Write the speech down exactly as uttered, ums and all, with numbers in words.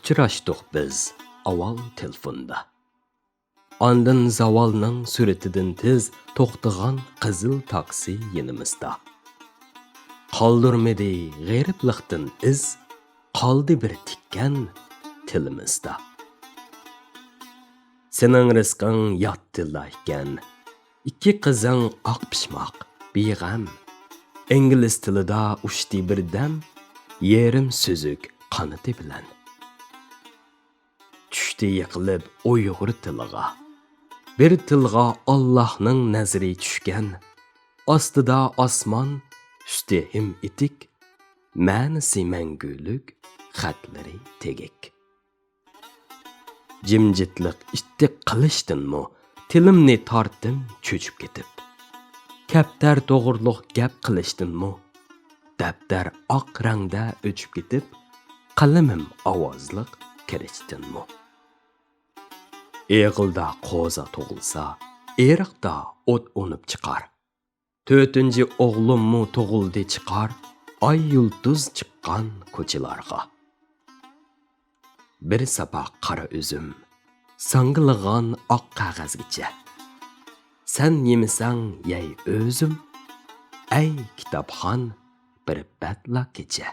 ئۇچراشتۇق بىز ئاۋۋال تېلېفوندا. ئاندىن زاۋالنىڭ سۈرىتىدىن تېز توختىغان قىزىل تاكسى يېنىمىزدا. قالدۇرمىدى غېرىبلىقتىن ئىز، قالدى بىر تىككەن تىلىمىزدا. سېنىڭ رىزقىڭ يات تىلدا ئىكەن، ئىككى قىزىڭ ئاق پىشماق، بىغەم. ئىنگلىز تىلىدا ئۇچتى بىردەم، يېرىم سۈزۈك قانىتى بىلەن. چۈشتى يىقىلىپ ئۇيغۇر تىلىغا. بىر تىلغا ئاللاھنىڭ نەزىرى چۈشكەن. ئاستىدا ئاسمان، ئۈستى ھىم ئېتىك. مەنىسى مەڭگۈلۈك، خەتلىرى تېگىك. جىمجىتلىق ئىتتىك قىلىشتىنمۇ، تىلىمنى تارتتىم چۆچۈپ كېتىپ. كەپتەر توغرۇلۇق گەپ قىلىشتىنمۇ، دەپتەر ئاق رەڭدە ئۆچۈپ كېتىپ، قەلىمىم ئاۋازلىق كىرىشتىنمۇ. ئېغىلدا قوزا تۇغۇلسا، ئېرىقتا ئوت ئۇنۇپ چىقار. تۆتىنچى ئوغلۇممۇ تۇغۇلدى چىقار، ئاي يۇلتۇز چىققان كوچىلارغا. بىر ساپا قارا ئۈزۈم، ساڭگىلىغان ئاق قەغەزگىچە. سەن يېمىسەڭ يەي ئۆزۈم، ئەي كىتابخان، بىر بەتلا كېچە.